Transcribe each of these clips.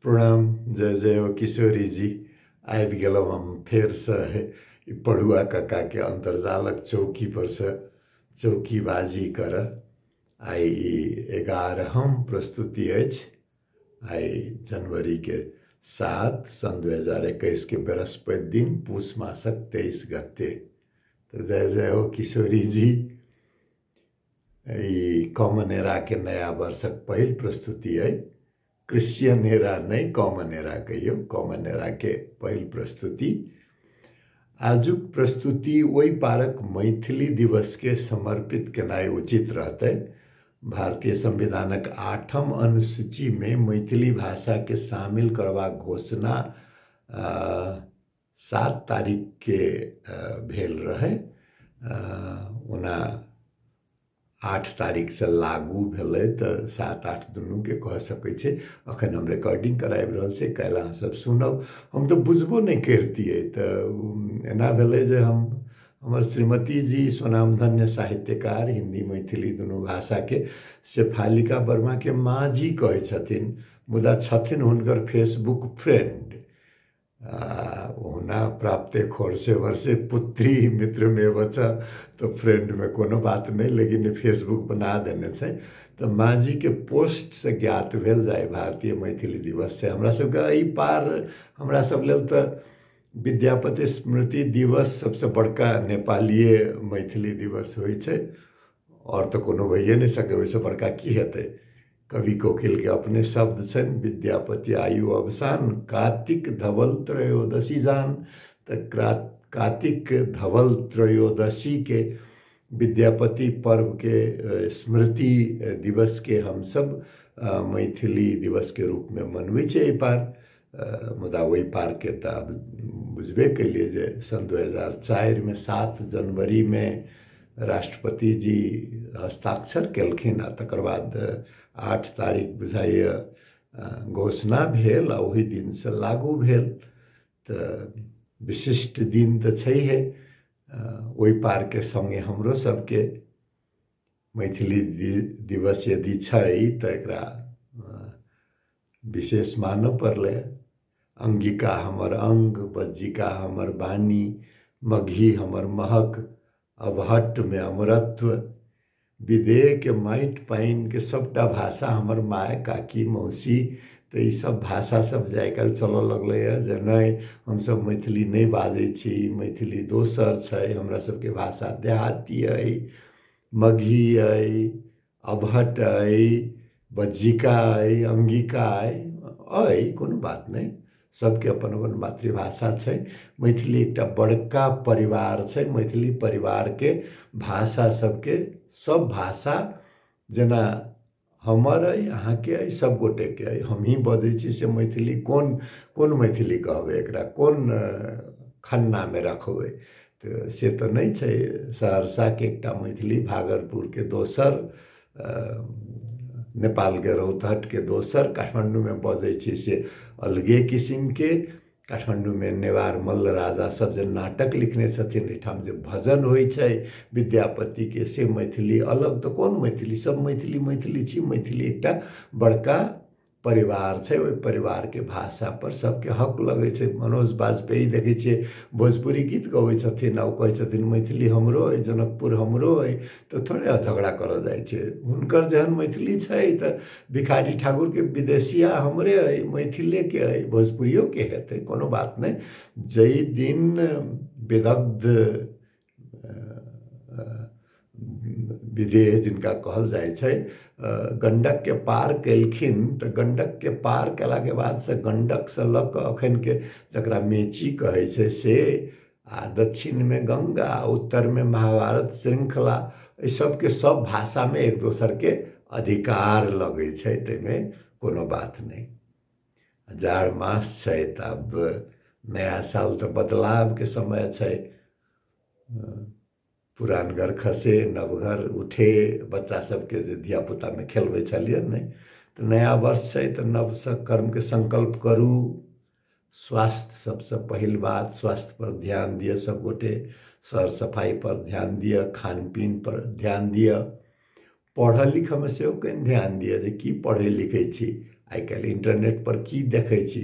प्रणाम, जय जय हो किशोरी जी। आबि गेलहुँ हम फेरसँ ई पढ़ुआ कक्काके अन्तर्जालक चौकी परसँ चौकीबाजी करऽ। आइ ई 11म प्रस्तुति अछि। आइ जनवरीके 7 सन् 2021 के बृहस्पति दिन, पूस मासक 23 गते। तऽ जय जय हो किशोरी जी। ई कॉमन एराके नया वर्षक पहिल प्रस्तुति अइ। क्रिश्चियन एरा नहि, कॉमन एरा कहियौ, कॉमन एराके पहिल प्रस्तुति। आजुक प्रस्तुति ओहि पारक मैथिली दिवसके समर्पित केनाइ उचित रहतै। भारतीय संविधानक 8म अनुसूचीमे मैथिली भाषाके शामिल करबाक घोषणा 7 तारीखके भेल रहै। ओना 8 तारीखसँ लागू भेलै, तऽ 7 8 दुनूके कह सकै छै। अखन हम रिकॉर्डिंग कराबि रहल छी, काल्हि अहाँ सब सुनब। हम तऽ बुझबो नहि करितियै, तऽ एना भेलै जे हम हमर श्रीमती जी स्वनामधन्य साहित्यकार, हिंदी मैथिली दुनू भाषाके, शेफालिका वर्माके माँ जी कहै छथिन, मुदा छथिन हुनकर फेसबुक फ्रेंड। ओहुना प्राप्ते खोरसे वर्षे पुत्री मित्रमेव च, तऽ फ्रेंडमे कोनो बात नहि, लेकिन फेसबुक बना देने छै। तऽ माँजीके पोस्टसँ ज्ञात भेल जे भारतीय मैथिली दिवस छै। हमरा सबके एहि पार, हमरा सब लेल तऽ विद्यापति स्मृति दिवस सबसँ बड़का नेपालीय मैथिली दिवस होइ छै, आओर तऽ कोनो भइए नहि सकै, ओहिसँ बड़का की हेतै। कवि कोकिल के अपने शब्द छनि, विद्यापति आयु अवसान कार्तिक धवल त्रयोदशी जान। तऽ कार्तिक धवल त्रयोदशी के विद्यापति पर्व के स्मृति दिवस के हमसब मैथिली दिवस के रूप में मनबै छै एहि पार। मुदा ओहि पारके तऽ आब बुझबे केलियै जे सन् 2004 में 7 जनवरी में राष्ट्रपति जी हस्ताक्षर केलखिन, आ तकर बाद 8 तारीख बुझाइए घोषणा भेल, आ ओहि दिनसँ लागू भेल। तऽ विशिष्ट दिन तऽ छैहे। ओहि पारके सङ्गे हमरो सबके मैथिली दिवस यदि छै तऽ एकरा विशेष मानऽ पड़लै। अंगिका हमर अंग, बज्जिका हमर वाणी, मगही हमर महक, अवहट्टमे अमरत्व, विदेहके माटि पानिके सबटा भाषा हमर माय, काकी, मौसी। तऽ ई सब भाषा सब जे आइ काल्हि चलऽ लगलैए जे नहि हमसब मैथिली नहि बाजै छी, मैथिली दोसर छै, हमरा सबके भाषा देहाती अइ, मगही अइ, अवहट्ट अइ, बज्जिका अइ, अंगिका अइ, अइ कोनो बात नहि, सबके अपन अपन मातृभाषा छै। मैथिली एकटा बड़का परिवार छै। मैथिली परिवारके भाषा सबके सब भाषा जेना हमर अइ, अहाँके अइ, सब गोटेके अइ। हमही बजै छी से मैथिली कोन कोन मैथिली कहबै, एकरा कोन खन्नामे रखबै, तऽ से तऽ नहि छै। सहरसाके एकटा मैथिली, भागलपुरके दोसर, नेपालके रौतहटके दोसर, काठमाण्डूमे बजै छी से अलगे किसिमके। काठमाण्डूमे नेवार मल्ल राजा सब जे नाटक लिखने छथिन, एहिठाम जे भजन होइ छै विद्यापतिके से मैथिली अलग। तऽ कोन मैथिली? सब मैथिली मैथिली छी। मैथिली एकटा बड़का परिवार छै, ओहि परिवारके भाषा पर सबके हक लगै छै। मनोज वाजपेयी देखै छियै भोजपुरी गीत गबै छथिन आ ओ कहै छथिन मैथिली हमरो अइ, जनकपुर हमरो अइ, तऽ थोड़े झगड़ा करऽ जाइ छै। हुनकर जेहन मैथिली छै तऽ भिखारी ठाकुरके विदेशिया हमरे अइ, मैथिलेके अइ, भोजपुरियोके हेतै, कोनो बात नहि। जाहि दिन विदग्ध विदेह जिनका कहल जाइ छै गण्डकके पार केलखिन, तऽ गण्डकके पार केलाके बादसँ गण्डकसँ लऽ कऽ अखनके जकरा मेची कहै छै से, आ दक्षिणमे गंगा, उत्तरमे महाभारत श्रृंखला, एहि सबके सब भाषामे एक दोसरके अधिकार लगै छै, ताहिमे कोनो बात नहि। जाड़ मास छै तऽ आब नया साल तऽ बदलावके समय छै। पुरान घर खसे नव घर उठे, बच्चा सबके जे धियापुतामे खेलबै छलियै नहि, तऽ नया वर्ष छै तऽ नवसँ कर्मके संकल्प करू। स्वास्थ्य सबसँ पहिल बात, स्वास्थ्य पर ध्यान दिअ सब गोटे, सर सफाई पर ध्यान दिअ, खान पीन पर ध्यान दिअ, पढ़ऽ लिखऽमे सेहो कनि ध्यान दिअ जे की पढ़ै लिखै छी। आइ काल्हि इंटरनेट पर की देखै छी,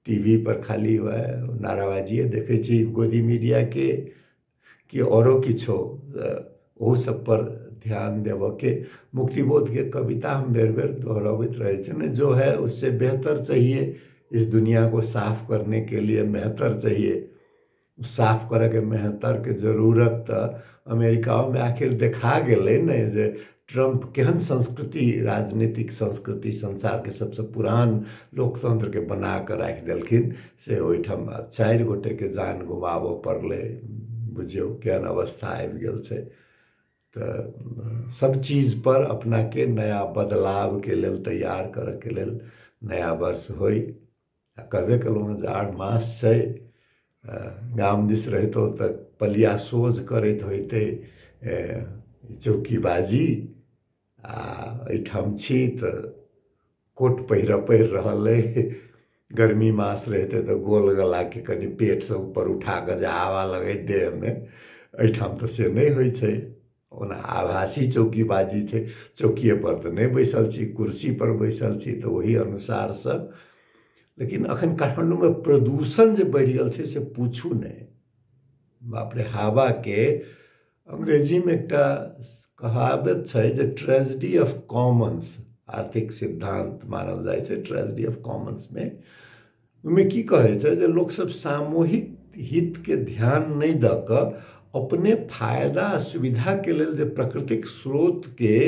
टीवी पर खाली वएह नाराबाजिए देखै छी गोदी मीडियाके कि औरो किछो, ओहू सब पर ध्यान देबऽके। मुक्तिबोधके कविता हम बेर बेर दोहरबैत रहै छी ने, जो है उससे बेहतर चाहिए, इस दुनिया को साफ करने के लिए मेहतर चाहिए। साफ करऽके मेहतरके जरूरत तऽ अमेरिकाओमे आखिर देखा गेलै ने जे ट्रम्प केहन संस्कृति, राजनीतिक संस्कृति संसारके सबसँ पुरान लोकतंत्रके बना कऽ राखि देलखिन, से ओहिठाम 4 गोटेके जान गुमाबऽ पड़लै। बुझियौ केहन अवस्था आबि गेल छै। तऽ सब चीज पर अपनाके नया बदलावके लेल तैयार करऽके लेल नया वर्ष होइ। आ कहबे केलहुँ हँ, जाड़ मास छै, गाम दिस रहितो तऽ पलिया सोझ करैत होइते चौकीबाजी, आ एहिठाम छी तऽ कोट पहिरऽ पड़ि रहल अइ। गर्मी मास रहितै तऽ गोल गलाके कनि पेटसँ ऊपर उठा कऽ जे हवा लगै देहमे, एहिठाम तऽ से नहि होइ छै। ओना आभासी चौकीबाजी छै, चौकिए पर तऽ नहि बैसल छी, कुर्सी पर बैसल छी, तऽ ओही अनुसारसँ। लेकिन अखन काठमाण्डूमे प्रदूषण जे बढ़ि गेल छै से पूछू नहि, बाप रे। हवाके अंग्रेजीमे एकटा कहावत छै जे ट्रेजेडी ऑफ कॉमन्स, आर्थिक सिद्धांत मानल जाइ छै ट्रेजेडी ऑफ कॉमन्समे। ओहिमे की कहै छै जे लोकसब सामूहिक हितके ध्यान नहि दऽ कऽ अपने फायदा सुविधाके लेल जे प्राकृतिक स्रोतके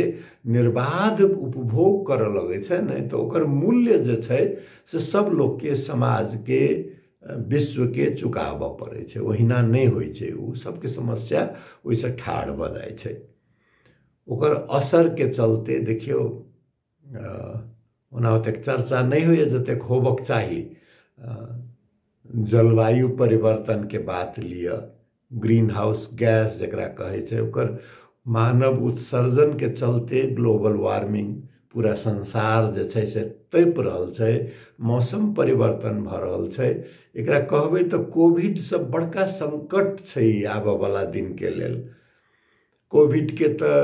निर्बाध उपभोग करऽ लगै छै ने, तऽ ओकर मूल्य जे छै से सब लोकके, समाजके, विश्वके चुकाबऽ पड़ै छै। ओहिना नहि होइ छै, ओ सबके समस्या ओहिसँ ठाढ़ भऽ जाइ छै। ओकर असरके चलते देखियौ ओना ओतेक चर्चा नहि होइए जतेक होबक चाही। जलवायु परिवर्तनके बात लिअ, ग्रीन हाउस गैस जकरा कहै छै, ओकर मानव उत्सर्जनके चलते ग्लोबल वार्मिंग, पूरा संसार जे छै से तपि रहल छै, मौसम परिवर्तन भऽ रहल छै। एकरा कहबै तऽ कोविडसँ बड़का संकट छै आबऽवला दिनके लेल। कोविडके तऽ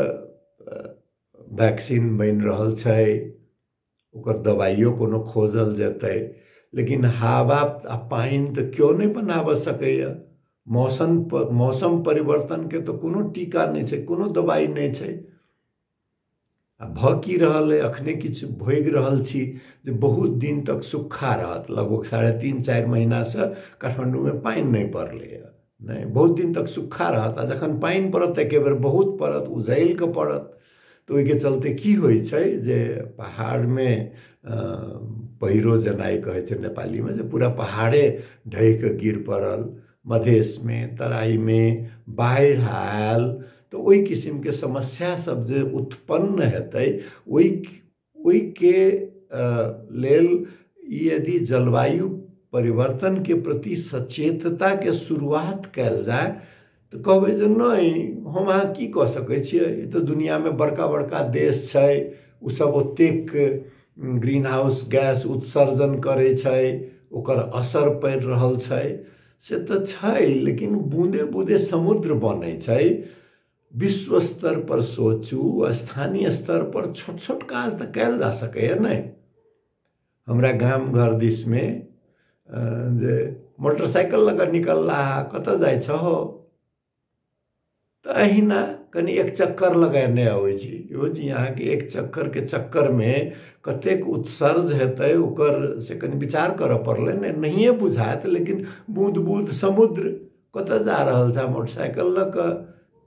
वैक्सीन बनि रहल छै, ओकर दवाइयो कोनो खोजल जेतै, लेकिन हवा आ पानि तऽ केओ नहि बनाबऽ सकैए। मौसम परिवर्तनके तऽ कोनो टीका नहि छै, कोनो दवाइ नहि छै। आ भऽ की रहल अइ, अखने किछु भोगि रहल छी जे बहुत दिन तक सुखा रहत। लगभग 3.5-4 महीनासँ काठमाण्डूमे पानि नहि पड़लैए, नहि, बहुत दिन तक सुखा रहत। आ जखन पानि पड़त तऽ एके बेर बहुत पड़त, उजैल कऽ पड़त। तऽ ओहिके चलते की होइ छै जे पहाड़मे पहिरो जेनाइ कहै छै नेपालीमे, जे पूरा पहाड़े ढहि कऽ गिर पड़ल। मधेशमे, तराईमे बाढ़ि आयल, तऽ ओहि किसिमके समस्या सब जे उत्पन्न हेतै ओहिके लेल यदि जलवायु परिवर्तनके प्रति सचेतताके शुरुआत कयल जाय तऽ कहबै जे नहि, हम अहाँ की कऽ सकै छियै, ई तऽ दुनियामे बड़का बड़का देश छै, ओसब ओतेक ग्रीन हाउस गैस उत्सर्जन करै छै, ओकर असर पड़ि रहल छै, से तऽ छै। लेकिन बूँदे बूँदे समुद्र बनै छै। विश्व स्तर पर सोचू, स्थानीय स्तर पर छोट छोट काज तऽ कयल जा सकैए नहि। हमरा गाम घर दिसमे जे मोटरसाइकिल लऽ कऽ निकलला, कतऽ जाइ छहो, तऽ अहिना कनि एक चक्कर लगेने अबै छी। यो जी अहाँके एक चक्करके चक्करमे कतेक उत्सर्ज हेतै ओकर से कनि विचार करऽ पड़लै ने। नहिए बुझायत, लेकिन बूँद बूँद समुद्र, कतऽ जा रहल छै मोटरसाइकिल लऽ कऽ।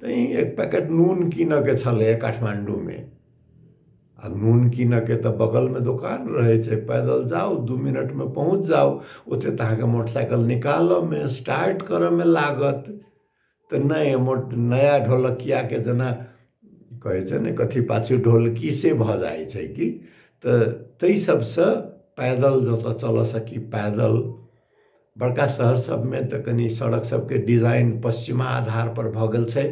तैँ एक पैकेट नून कीनऽके छलै काठमाण्डूमे, आ नून कीनऽके तऽ बगलमे दोकान रहै छै, पैदल जाउ 2 मिनटमे पहुँच जाउ। ओते तऽ अहाँके मोटरसाइकिल निकालऽमे, स्टार्ट करऽमे लागत। तऽ नहि, नया ढोलकियाके जेना कहै छै ने, कथी पाछू ढोलकी से भऽ जाइ छै कि, तऽ ताहि सबसँ पैदल जतऽ चलऽ सकी पैदल। बड़का शहर सबमे तऽ कनि सड़क सबके डिजाइन पश्चिमा आधार पर भऽ गेल छै,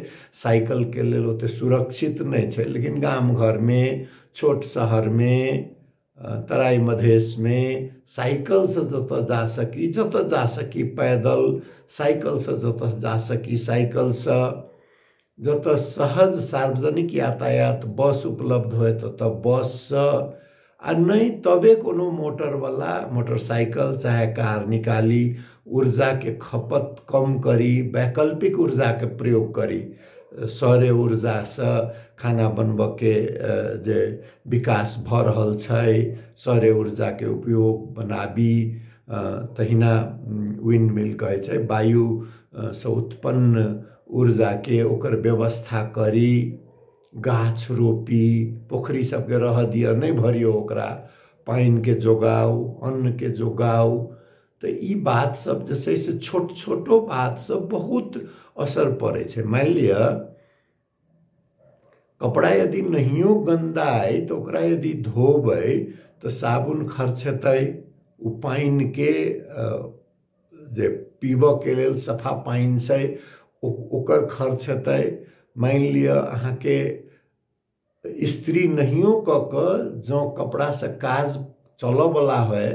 साइकिलके लेल ओते सुरक्षित नहि छै। लेकिन गाम घरमे, छोट शहरमे, तराई मधेशमे साइकिलसँ जतऽ जा सकी, जतऽ जा सकी पैदल, साइकिलसँ जतऽ जा सकी साइकिलसँ, जतऽ सहज सार्वजनिक यातायात बस उपलब्ध होय ततऽ बससँ। आ नहि तबे कोनो मोटरवला मोटरसाइकिल चाहे कार निकाली, ऊर्जाके खपत कम करी, वैकल्पिक ऊर्जाके प्रयोग करी, सौर्य ऊर्जासँ खाना बनबऽके जे विकास भऽ रहल छै, सौर्य ऊर्जाके उपयोग बनाबी। तहिना विंड मिल कहै छै, वायुसँ उत्पन्न ऊर्जाके ओकर व्यवस्था करी, गाछ रोपी, पोखरि सबके रहऽ दिअ, नहि भरियौ ओकरा, पानिके जोगाउ, अन्नके जोगाउ। तऽ ई बात सब जे छै से छोट छोटो बात सब बहुत असर पड़ै छै। मानि लिअ कपड़ा यदि नहियो गन्दा अइ तऽ ओकरा यदि धोबै तऽ साबुन खर्च हेतै, ओ पानिके जे पीबऽके लेल सफा पानि छै ओकर खर्च हेतै। मानि लिअ अहाँके स्त्री नहियो कऽ कऽ जँ कपड़ासँ काज चलऽवला होइ,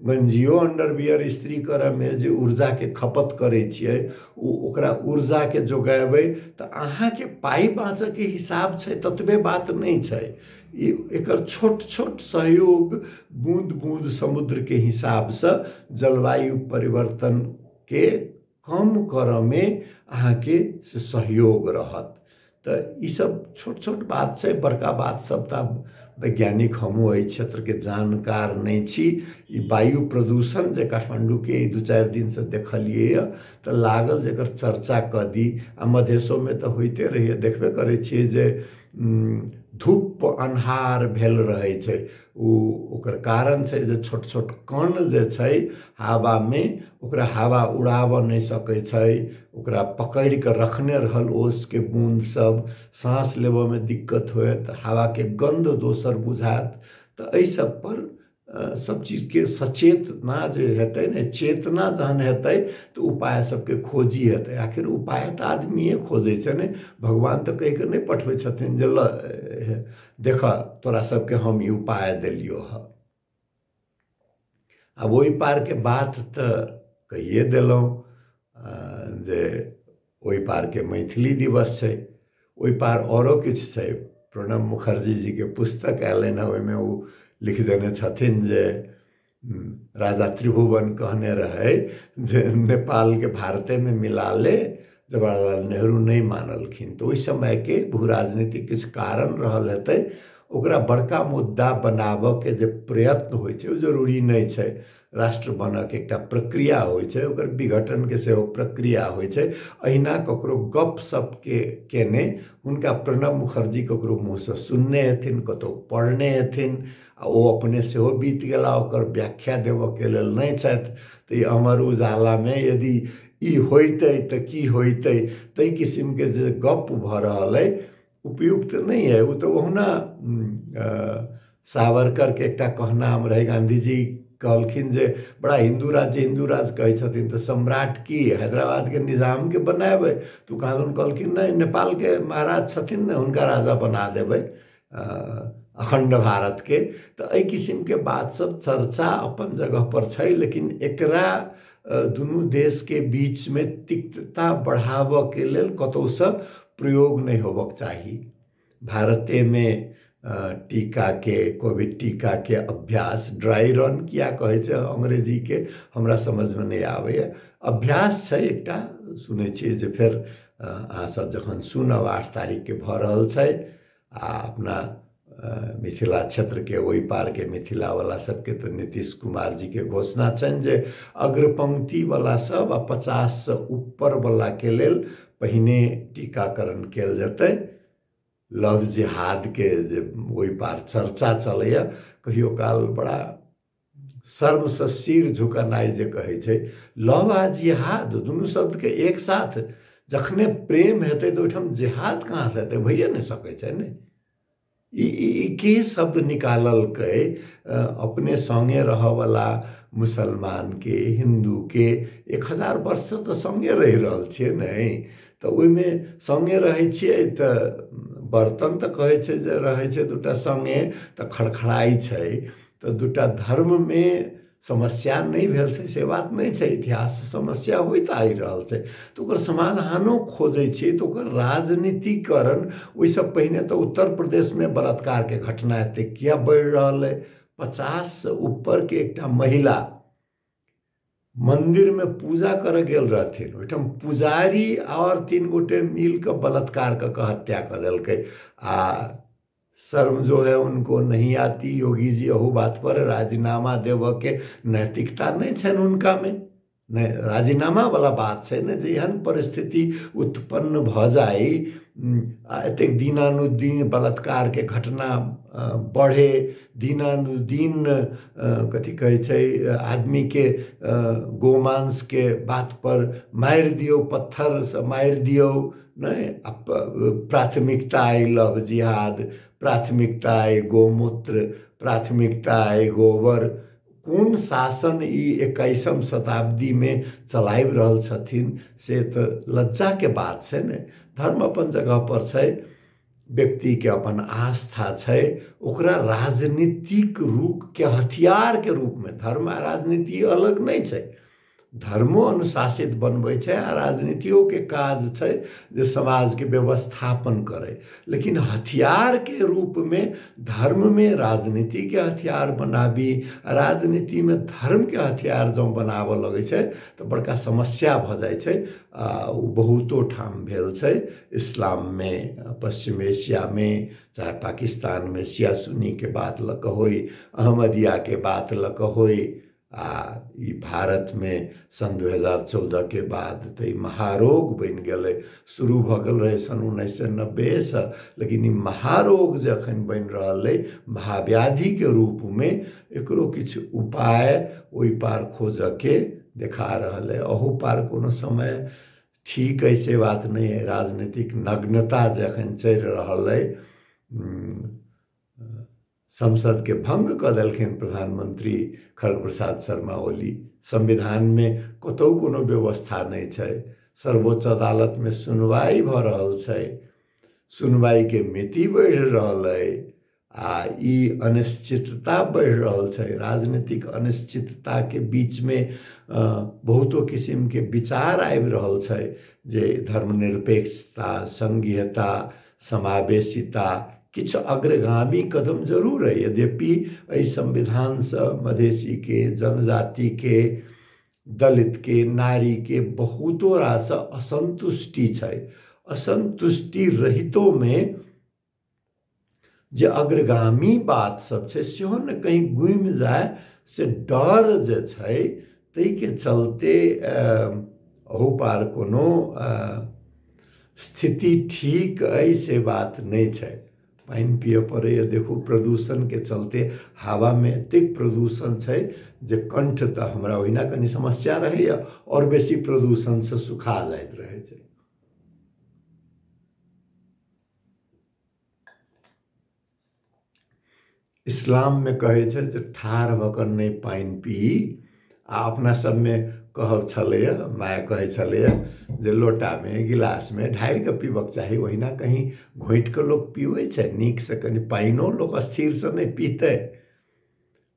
गंजियो अंडरवियर स्त्री करऽमे जे ऊर्जाके खपत करै छियै, ओ ओकरा ऊर्जाके जोगेबै तऽ अहाँके पाइ बाँचऽके हिसाब छै, ततबे बात नहि छै। ई एकर छोट छोट सहयोग बूँद बूँद समुद्रके हिसाबसँ जलवायु परिवर्तनके कम करऽमे अहाँके से सहयोग रहत। तऽ ईसब छोट छोट बात छै, बड़का बात सब तऽ वैज्ञानिक हमहूँ एहि क्षेत्रके जानकार नहि छी। ई वायु प्रदूषण जे काठमाण्डूके ई 2-4 दिनसँ देखलियै यऽ तऽ लागल जे एकर चर्चा कऽ दी। आ मधेशोमे तऽ होइते रहैए, देखबे करै छियै जे धूप अन्हार भेल रहै छै। ओ ओकर कारण छै जे छोट छोट कण जे छै हवामे, ओकरा हवा उड़ाबऽ नहि सकै छै, ओकरा पकड़ि कऽ रखने रहल ओसके बूँद सब, साँस लेबऽमे दिक्कत होयत, हवाके गन्ध दोसर बुझायत। तऽ एहि सब पर सब चीजके सचेतना जे हेतै ने, चेतना जहन हेतै तऽ उपाय सबके खोजी हेतै। आखिर उपाय तऽ आदमिए खोजै छै ने, भगवान तऽ कहि कऽ नहि पठबै छथिन जे ल देख तोरा सबके हम ई उपाय देलियौ हँ। आब ओहि पारके बात तऽ कहिए देलहुँ जे ओहि पारके मैथिली दिवस छै, ओहि पार औरो किछु छै। प्रणब मुखर्जी जीके पुस्तक आयल हँ, ओहिमे ओ लिख देने छथिन जे राजा त्रिभुवन कहने रहै जे नेपालके भारतेमे मिला ले, जवाहरलाल नेहरू नहि मानलखिन। तऽ ओहि समयके भू राजनीतिक किछु कारण रहल हेतै, ओकरा बड़का मुद्दा बनाबऽके जे प्रयत्न होइ छै ओ जरूरी नहि छै। राष्ट्र बनऽके एकटा प्रक्रिया होइ छै, ओकर विघटनके सेहो प्रक्रिया होइ छै। अहिना ककरो गप सपके केने हुनका प्रणब मुखर्जी ककरो मुँहसँ सुनने हेथिन, कतहु पढ़ने हेथिन, आ ओ अपने सेहो बीत गेला, ओकर व्याख्या देबऽके लेल नहि छथि। तऽ ई अमर उजालामे यदि ई होइतै तऽ की होइतै, ताहि किसिमके जे गप भऽ रहल अइ उपयुक्त नहि अइ। ओ तऽ ओहुना सावरकरके एकटा कहनाम रहै, गाँधीजी कहलखिन जे बड़ा हिन्दू राज्य हिन्दू राज्य कहै छथिन तऽ सम्राट की हैदराबादके निजामके बनाएबै? तऽ ओ कहाँदन कहलखिन नहि, नेपालके महाराज छथिन ने, हुनका राजा बना देबै अखण्ड भारतके। तऽ एहि किसिमके बात सब चर्चा अपन जगह पर छै, लेकिन एकरा दुनू देशके बीचमे तिक्तता बढ़ाबऽके लेल कतहुसँ प्रयोग नहि होबक चाही। भारतेमे टीकाके, कोविड टीकाके अभ्यास, ड्राई रन किया कहै छै अंग्रेजीके, हमरा समझमे नहि आबैए। अभ्यास छै एकटा, सुनै छियै जे फेर अहाँ सब जखन सुनब 8 तारीखके भऽ रहल छै। आ अपना मिथिला क्षेत्रके ओहि पारके मिथिलावला सबके तऽ नीतीश कुमार जीके घोषणा छनि जे अग्रपंक्तिवला सब आ 50 ऊपरवलाके लेल पहिने टीकाकरण कयल जेतै। लव जिहादके जे ओहि पार चर्चा चलैए, कहियो काल बड़ा शर्मसँ सिर झुकनाइ जे कहै छै, लव आ जिहाद दुनू शब्दके एक साथ जखने प्रेम हेतै तऽ ओहिठाम जिहाद कहाँसँ हेतै, भइए नहि सकै छै ने। ई के शब्द निकाललकै? अपने सङ्गे रहऽवला मुसलमानके, हिन्दूके 1000 वर्षसँ तऽ सङ्गे रहि रहल छियै ने, तऽ ओहिमे सङ्गे रहै छियै तऽ बर्तन तऽ कहै छै जे रहै छै दूटा सङ्गे तऽ खड़खड़ाइ छै। तऽ दूटा धर्ममे समस्या नहि भेल छै से बात नहि छै, इतिहास समस्या होइत आबि रहल छै, तऽ ओकर समाधानो खोजै छियै। तऽ ओकर राजनीतिकरण, ओहिसँ पहिने तऽ उत्तर प्रदेशमे बलात्कारके घटना एते किया बढ़ि रहल अइ? 50 से ऊपर के एकटा महिला मंदिर में पूजा करऽ गेल रहथिन, ओहिठाम पुजारी और 3 गोटे मिल कऽ बलात्कार कऽ कऽ हत्या कऽ देलकै। आ शर्म जो है उनको नहीं आती। योगी जी अहू बात पर राजीनामा देबऽ के नैतिकता नहि छनि हुनकामे, नहि राजीनामा वाला बात छै ने जे एहन परिस्थिति उत्पन्न भऽ जाय, एतेक दिनानुदिन बलात्कार के घटना बढ़े, दिनानुदिन कथी कहै छै आदमी के गोमांस के बात पर मारि दियौ, पत्थरसँ मारि दियौ, नहि प्राथमिकता अइ लव जिहाद, प्राथमिकता अइ गोमूत्र, प्राथमिकता अइ गोबर। कोन शासन ई 21म शताब्दीमे चलाबि रहल छथिन से तऽ लज्जाके बात छै ने। धर्म अपन जगह पर छै, व्यक्तिके अपन आस्था छै, ओकरा राजनीतिक रूपके हथियारके रूपमे, धर्म आ राजनीति अलग नहि छै, धर्मो अनुशासित बनबै छै आ राजनीतियोके काज छै जे समाजके व्यवस्थापन करै, लेकिन हथियारके रूपमे धर्ममे राजनीतिके हथियार बनाबी, राजनीतिमे धर्मके हथियार जँ बनाबऽ लगै छै तऽ बड़का समस्या भऽ जाइ छै। आ ओ बहुतो ठाम भेल छै, इस्लाममे, पश्चिम एशियामे, चाहे पाकिस्तानमे शिया सुन्नीके बात लऽ कऽ होइ, अहमदियाके बात लऽ कऽ होइ, आ ई भारतमे सन् 2014 के बाद तऽ ई महारोग बनि गेलै। शुरू भऽ गेल रहै सन् 1990सँ, लेकिन ई महारोग जे अखन बनि रहल अइ महाव्याधिके रूपमे, एकरो किछु उपाय ओहि पार खोजऽके देखा रहल अइ। अहू पार कोनो समय ठीक अइ से बात नहि अइ। राजनीतिक नग्नता जे अखन चलि रहल अइ, संसद के भंग कऽ देलखिन प्रधानमंत्री खड़ग प्रसाद शर्मा ओली, संविधानमे कतहु कोनो व्यवस्था नहि छै, सर्वोच्च अदालतमे सुनवाई भऽ रहल छै, सुनवाईके मिति बढ़ि रहल अइ आ ई अनिश्चितता बढ़ि रहल छै। राजनीतिक अनिश्चितताके बीचमे बहुतो किसिमके विचार आबि रहल छै जे धर्मनिरपेक्षता, संघीयता, समावेशिता किछु अग्रगामी कदम जरूर है। यद्यपि एहि संविधानसँ मधेसीके, जनजातिके, दलितके, नारीके बहुतो रास असन्तुष्टि छै। असन्तुष्टि रहितोमे जे अग्रगामी बात सब छै सेहो ने कहीं गुमि जाय से डर जे छै, ताहिके चलते अहू पार कोनो स्थिति ठीक अइ से बात नहि छै। पानि पियऽ पड़ैए, देखू प्रदूषणके चलते हवामे एतेक प्रदूषण छै जे कंठ तऽ हमरा ओहिना कनि समस्या रहैए, आओर बेसी प्रदूषणसँ सुखा जाइत रहै छै। इस्लाममे कहै छै जे ठाढ़ भऽ कऽ नहि पानि पी, आ अपना सबमे कहब छलैए, माय कहै छलैए जे लोटामे गिलासमे ढारि कऽ पीबक चाही, ओहिना कहीं घोटि कऽ लोक पीबै छै, नीकसँ कनि पानिओ लोक स्थिरसँ नहि पीतै।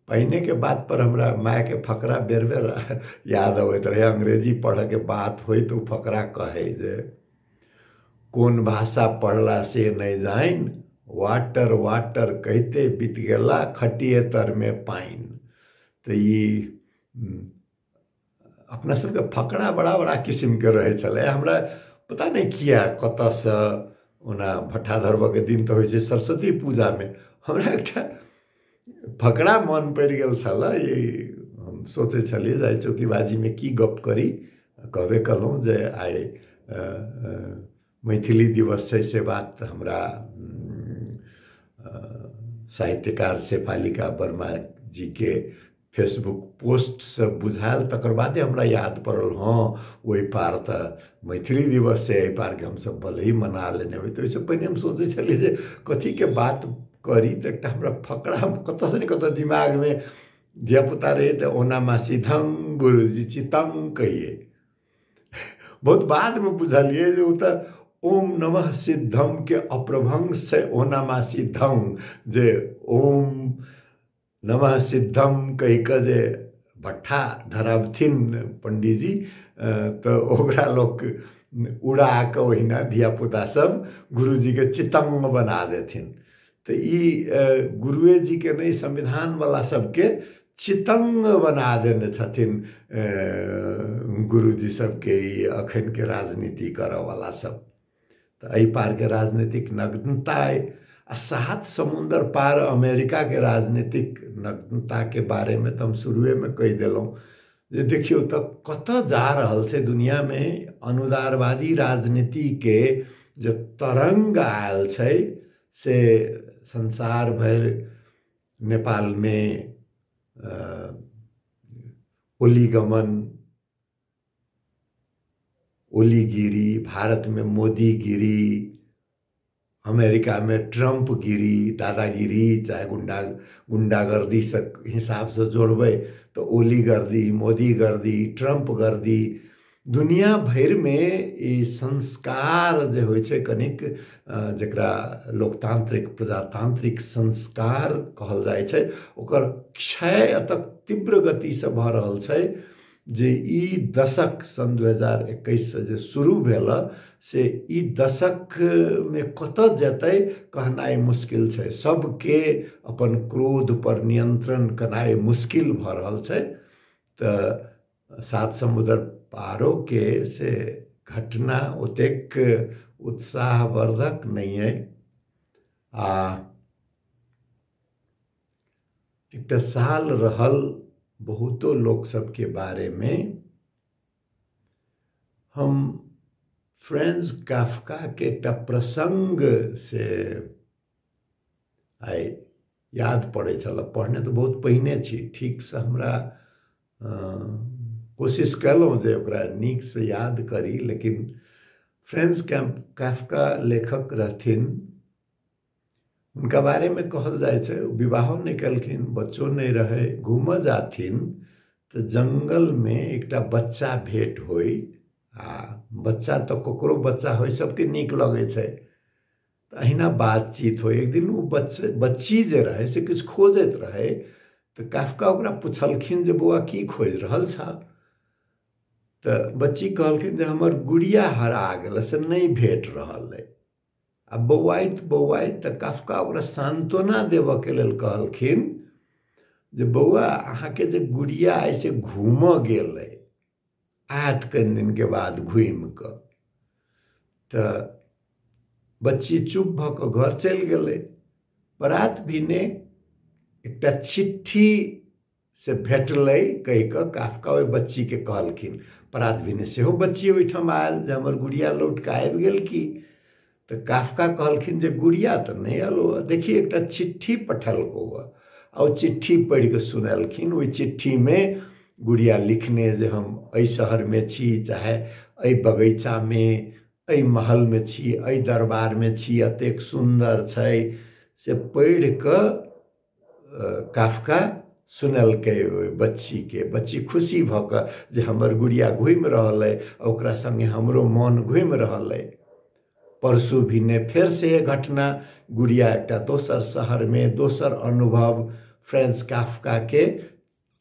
पानिके बात पर हमरा मायके फकरा बेर बेर याद अबैत रहै। अंग्रेजी पढ़ऽके बात होइ तऽ ओ फकरा कहै जे कोन भाषा पढ़ला से नहि जानि, वाटर वाटर कहिते बीत गेला खटिए तरमे पानि। तऽ ई अपना सबके फकरा बड़ा बड़ा किसिमके रहै छलै। हमरा पता नहि किया कतऽसँ, ओना भट्ठा धरबऽके दिन तऽ होइ छै सरस्वती पूजामे, हमरा एकटा फकरा मन पड़ि गेल छलै। ई हम सोचै छलियै जे आइ चौकीबाजीमे की गप करी, कहबे कयलहुँ जे आइ मैथिली दिवस छै, से बात हमरा साहित्यकार शेफालिका वर्मा जीके फेसबुक पोस्टसँ बुझायल, तकर बादे हमरा याद पड़ल, हँ ओहि पार तऽ मैथिली दिवस छै, एहि पारके हमसब भले ही मना लेने होइ। तऽ ओहिसँ पहिने हम सोचै छलियै जे कथीके बात करी, तऽ एकटा हमरा फकरा कतऽसँ ने कतऽ दिमागमे, धियापुता रहियै तऽ ओना मासी धंग गुरुजी चितंग कहियै। बहुत बादमे बुझलियै जे ओ तऽ ओम नमः सिद्धम के अप्रभंश छै ओना मासी धंग, जे ओम नमः सिद्धम कहि कऽ जे भट्ठा धराबथिन पंडीजी तऽ ओकरा लोक उड़ा कऽ ओहिना धियापुता सब गुरुजीके चितंग बना देथिन। तऽ ई गुरुए जीके नहि, संविधानवला सबके चितंग बना देने छथिन गुरुजी सबके ई अखनके राजनीति करऽवला सब। तऽ एहि पारके राजनीतिक नग्नता अइ। आ सात समुन्दर पार अमेरिकाके राजनीतिक नग्नताके बारेमे तऽ हम शुरुएमे कहि देलहुँ जे देखियौ तऽ कतऽ जा रहल छै दुनियामे। अनुदारवादी राजनीतिके जे तरंग आयल छै से संसार भरि, नेपालमे ओलीगमन, ओलीगिरी, भारतमे मोदीगिरी, अमेरिकामे ट्रम्पगिरी, दादागिरी, चाहे गुंडागर्दी से हिसाबसँ जोड़बै तऽ ओलीगर्दी, मोदीगर्दी, ट्रम्पगर्दी, दुनिया भरिमे ई संस्कार जे होइ छै कनिक, जकरा लोकतांत्रिक प्रजातांत्रिक संस्कार कहल जाइ छै, ओकर क्षय एतऽ तीव्र गतिसँ भऽ रहल छै जे ई दशक सन् 2021 से जे शुरू भेल से ई दशकमे कतऽ जेतै कहनाइ मुश्किल छै। सबके अपन क्रोध पर नियंत्रण करनाइ मुश्किल भऽ रहल छै। तऽ सात समुद्र पारोके से घटना ओतेक उत्साहवर्धक नहि अइ। आ एकटा साल रहल बहुतो लोक सबके बारेमे हम फ्रेंज काफका के एकटा प्रसंग से आइ याद पड़ै छल। पढ़ने तऽ बहुत पहिने छी, ठीकसँ हमरा कोशिश कयलहुँ जे ओकरा नीकसँ याद करी, लेकिन फ्रेंज काफका लेखक रहथिन, हुनका बारेमे कहल जाइ छै विवाहो नहि केलखिन, बच्चो नहि रहै, घूमऽ जाथिन तऽ जंगलमे एकटा बच्चा भेट होइ, आ बच्चा तऽ ककरो बच्चा होइ सबके नीक लगै छै, तऽ अहिना बातचीत होइ। एक दिन ओ बच्ची जे रहै से किछु खोजैत रहै, तऽ काफका ओकरा पुछलखिन जे बौआ की खोजि रहल छह? तऽ बच्ची कहलखिन जे हमर गुड़िया हरा गेल से नहि भेट रहल अइ। आ बौआइत बौआइत तऽ काफका ओकरा सांत्वना देबऽके लेल कहलखिन जे बौआ अहाँके जे गुड़िया अइ से घूमऽ गेल अइ, आयत कनि दिनके बाद घूमि कऽ। तऽ बच्ची चुप भऽ कऽ घर चलि गेलै। परात भिने एकटा चिट्ठी से भेटलै कहि कऽ काफका ओहि बच्चीके कहलखिन। परात भिने सेहो बच्ची ओहिठाम आयल जे हमर गुड़िया लौट कऽ आबि गेल की? तऽ काफका कहलखिन जे गुड़िया तऽ नहि आयल, देखी एकटा चिट्ठी पठेलकौ। आ ओ चिट्ठी पढ़ि कऽ सुनेलखिन। ओहि चिट्ठीमे गुड़िया लिखने जे हम एहि शहरमे छी, चाहे एहि बगीचामे, एहि महलमे छी, एहि दरबारमे छी, एतेक सुन्दर छै, से पढ़ि कऽ काफका सुनलकै ओहि बच्चीके। बच्ची खुशी भऽ कऽ जे हमर गुड़िया घूमि रहल अइ, ओकरा सङ्गे हमरो मन घूमि रहल अइ। परसू भिने फेर से घटना, गुड़िया एकटा दोसर शहरमे, दोसर अनुभव, फ्रेंज काफकाके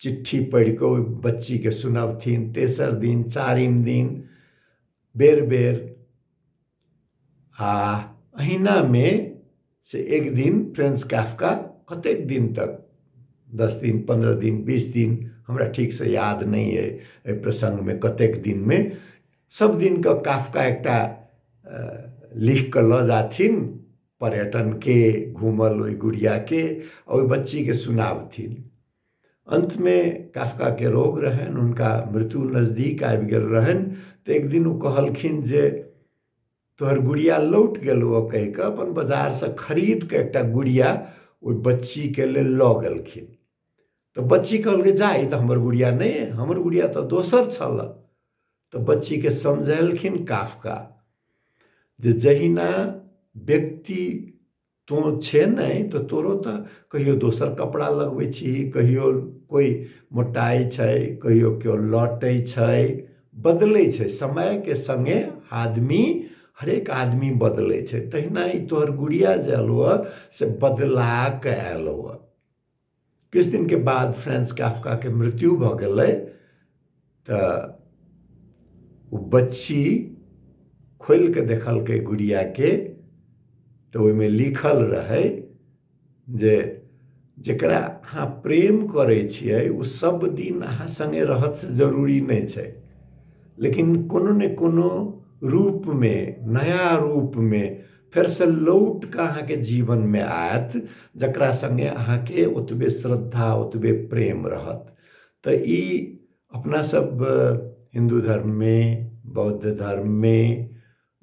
चिट्ठी पढ़ि कऽ ओहि बच्चीके सुनबथिन। तेसर दिन, चारिम दिन, बेर बेर। आ अहिनामे से एक दिन फ्रेंज काफका कतेक दिन तक, 10 दिन, 15 दिन, 20 दिन, हमरा ठीकसँ याद नहि अइ एहि प्रसङ्गमे कतेक दिनमे, सब दिनके काफका एकटा लिख कऽ लऽ जाथिन पर्यटनके, घूमल ओहि गुड़ियाके, आ ओहि बच्चीके सुनाबथिन। अन्तमे काफकाके रोग रहनि, हुनका मृत्यु नजदीक आबि गेल रहनि। तऽ एक दिन ओ कहलखिन जे तोहर गुड़िया लौट गेलौ कहि कऽ अपन बाजारसँ खरीद कऽ एकटा गुड़िया ओहि बच्चीके लेल लऽ गेलखिन। तऽ बच्ची कहलकै जा ई तऽ हमर गुड़िया नहि, हमर गुड़िया तऽ दोसर छल। तऽ बच्चीके समझेलखिन काफका जे जहिना व्यक्ति तोँ छे नहि तऽ तोरो तऽ कहियो दोसर कपड़ा लगबै छी, कहियो कोइ मोटाइ छै, कहियो केओ लौटै छै, बदलै छै समयके सङ्गे आदमी, हरेक आदमी बदलै छै। तहिना ई तोहर गुड़िया जे एलौ से बदला कऽ आयल। किछु दिनके बाद फ्रेंज काफकाके मृत्यु भऽ गेलै। तऽ ओ बच्ची खोलि कऽ देखलकै गुड़ियाके, तऽ ओहिमे लिखल रहै जे जकरा अहाँ प्रेम करै छियै ओ सब दिन अहाँ सङ्गे रहत से जरूरी नहि छै, लेकिन कोनो ने कोनो रूपमे, नया रूपमे फेरसँ लौट कऽ अहाँके जीवनमे आयत, जकरा सङ्गे अहाँके ओतबे श्रद्धा ओतबे प्रेम रहत। तऽ ई अपना सब हिन्दू धर्ममे, बौद्ध धर्ममे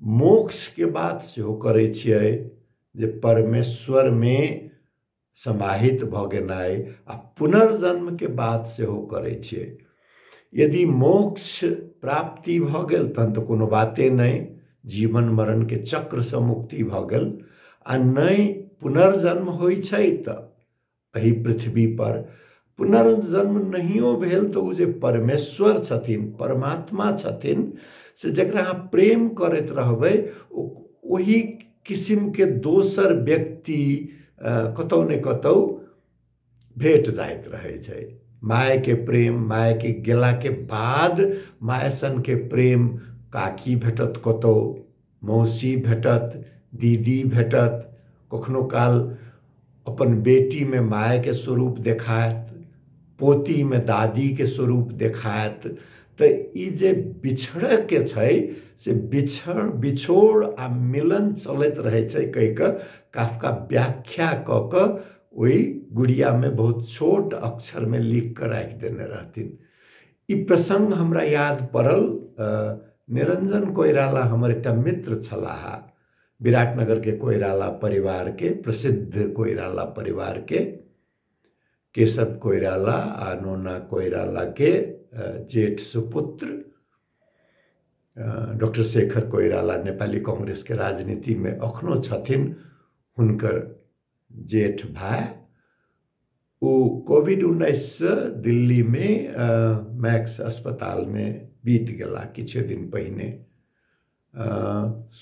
मोक्षके बात सेहो करै छियै जे परमेश्वरमे समाहित भऽ गेनाइ, आ पुनर्जन्मके बात सेहो करै छियै। यदि मोक्ष प्राप्ति भऽ गेल तहन तऽ कोनो बाते नहि, जीवन मरणके चक्रसँ मुक्ति भऽ गेल। आ नहि पुनर्जन्म होइ छै तऽ एहि पृथ्वी पर पुनर्जन्म नहियो भेल तऽ ओ जे परमेश्वर छथिन, परमात्मा छथिन, से जकरा अहाँ प्रेम करैत रहबै ओहि किसिमके दोसर व्यक्ति कतौ ने कतौ भेट जाइत रहै छै। मायके प्रेम, मायके गेलाके बाद माय सनके प्रेम काकी भेटत, कतौ मौसी भेटत, दीदी भेटत, कखनो काल अपन बेटीमे मायके स्वरूप देखायत, पोतीमे दादीके स्वरूप देखायत। तऽ ई जे बिछड़ैके छै से बिछोड़ आ मिलन चलैत रहै छै कहि कऽ काफका व्याख्या कऽ कऽ ओहि गुड़ियामे बहुत छोट अक्षरमे लिख कऽ राखि देने रहथिन। ई प्रसंग हमरा याद पड़ल। निरंजन कोइराला हमर एकटा मित्र छलाह, विराटनगरके कोइराला परिवारके, प्रसिद्ध कोइराला परिवारके, केशव कोइराला आ नोना कोइरालाके जेठ सुपुत्र डॉक्टर शेखर कोइराला नेपाली कांग्रेसके राजनीतिमे अखनो छथिन, हुनकर जेठ भाय। ओ कोविड-19 दिल्लीमे मैक्स अस्पतालमे बीत गेला किछु दिन पहिने।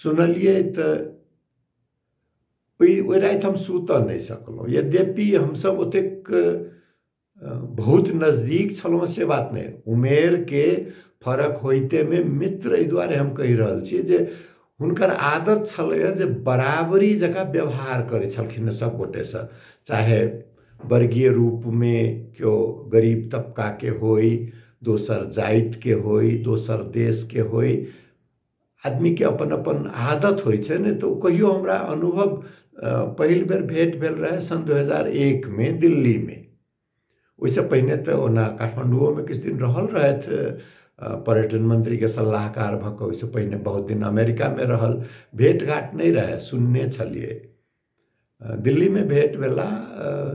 सुनलियै तऽ ओहि राति हम सुतऽ नहि सकलहुँ। यद्यपि हमसब ओतेक बहुत नजदीक छलहुँ से बात नहि, उमेरके फरक होइतेमे मित्र एहि दुआरे हम कहि रहल छी जे हुनकर आदत छलैए जे बराबरी जकाँ व्यवहार करै छलखिन सब गोटेसँ, चाहे वर्गीय रूपमे केओ गरीब तबकाके होइ, दोसर जातिके होइ, दोसर देशके होइ, आदमीके अपन अपन आदत होइ छै ने। तऽ ओ कहियो हमरा अनुभव पहिल बेर भेट भेल रहै सन् 2001 मे दिल्लीमे। ओहिसँ पहिने तऽ ओना काठमाण्डुओमे किछु दिन रहल रहथि पर्यटन मन्त्रीके सलाहकार भऽ कऽ, ओहिसँ पहिने बहुत दिन अमेरिकामे रहल, भेट घाट नहि रहै, सुनने छलियै। दिल्लीमे भेट भेला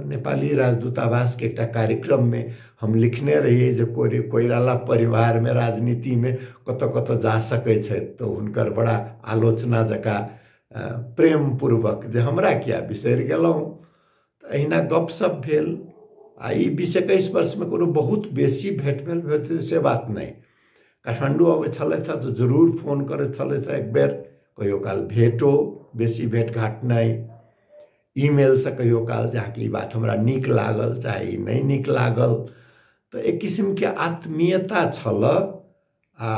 नेपाली राजदूतावासके एकटा कार्यक्रममे हम लिखने रहियै जे कोइराला परिवारमे राजनीतिमे कतऽ कतऽ जा सकै छथि, तऽ हुनकर बड़ा आलोचना जकाँ प्रेमपूर्वक जे हमरा किया बिसरि गेलहुँ। तऽ एहिना गपशप भेल। आ ई 20-21 वर्षमे कोनो बहुत बेसी भेट भेल से बात नहि। काठमाण्डू अबै छलथि तऽ जरूर फोन करैत छलथि एक बेर, कहियो काल भेटो, बेसी भेट घाट नहि। ईमेलसँ कहियो काल जे अहाँके ई बात हमरा नीक लागल चाहे ई नहि नीक लागल। तऽ एक किसिमके आत्मीयता छल। आ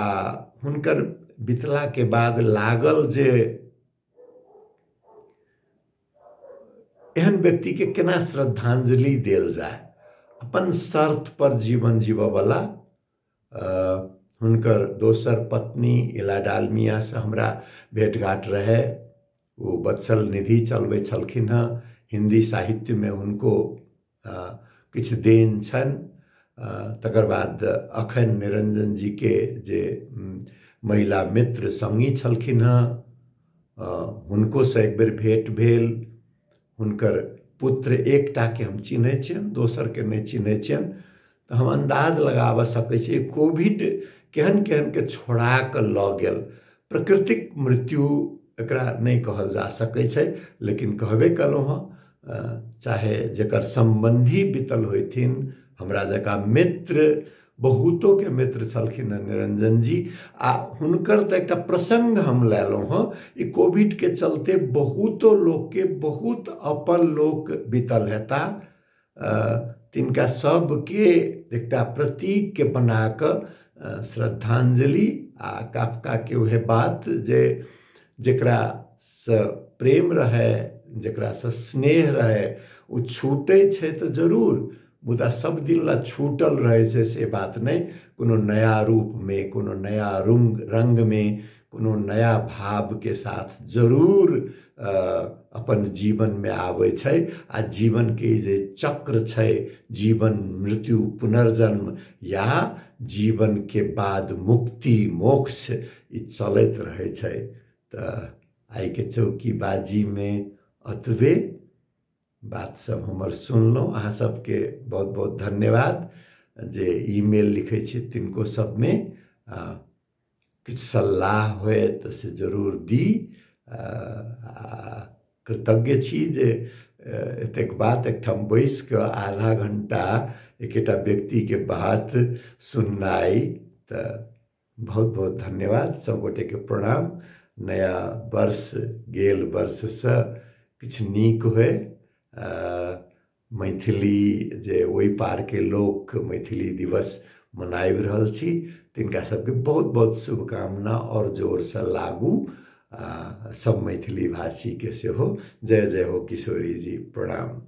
हुनकर बितलाके बाद लागल जे एहन व्यक्तिके केना श्रद्धांजलि देल जाय, अपन शर्त पर जीवन जीवऽवला। हुनकर दोसर पत्नी इला डालमियासँ हमरा भेटघाट रहै, ओ वत्सल निधि चलबै छलखिन हँ, हिन्दी साहित्यमे हुनको किछु देन छनि। तकर बाद अखन निरंजन जीके जे महिला मित्र सङ्गी छलखिन हँ, हुनकोसँ एक बेर भेट भेल। हुनकर पुत्र एकटाके हम चिन्है छियनि, दोसरके नहि चिन्है छियनि। तऽ हम अन्दाज लगाबऽ सकै छी कोविड केहन केहनके छोड़ा कऽ लऽ गेल। प्राकृतिक मृत्यु एकरा नहि कहल जा सकै छै, लेकिन कहबे कयलहुँ हँ, चाहे जकर सम्बन्धी बीतल होइथिन, हमरा जकाँ मित्र बहुतोके मित्र छलखिन हँ निरंजन जी। आ हुनकर तऽ एकटा प्रसंग हम लेलहुँ हँ, ई कोविडके चलते बहुतो लोकके बहुत अपन लोक बीतल हेता, तिनका सबके एकटा प्रतीकके बना कऽ श्रद्धांजलि। आ काफकाके उएह बात जे जकरासँ प्रेम रहै, जकरासँ स्नेह रहै, ओ छूटै छै तऽ जरूर, मुदा सब दिन ला छूटल रहै छै से बात नहि। कोनो नया रूपमे, कोनो नया रंगमे, कोनो नया भावके साथ जरूर अपन जीवनमे आबै छै। आ जीवनके जे चक्र छै, जीवन मृत्यु पुनर्जन्म या जीवनके बाद मुक्ति मोक्ष, ई चलैत रहै छै। तऽ आइके चौकीबाजीमे अतबे बात सब हमर सुनलहुँ। अहाँ सबके बहुत बहुत धन्यवाद जे ईमेल लिखै छी तिनको सबमे किछु सलाह होय तऽ से जरूर दी। कृतज्ञ छी जे एतेक बात एकठाम बैस कऽ आधा घंटा एकेटा व्यक्तिके बात सुननाइ, तऽ बहुत बहुत धन्यवाद। सब गोटेके प्रणाम। नया वर्ष गेल वर्षसँ किछु नीक होय। मैथिली जे ओहि पारके लोक मैथिली दिवस मनाबि रहल छी तिनका सबके बहुत बहुत शुभकामना और जोरसँ लागू। सब मैथिली भाषीके सेहो जय जय हो किशोरी जी। प्रणाम।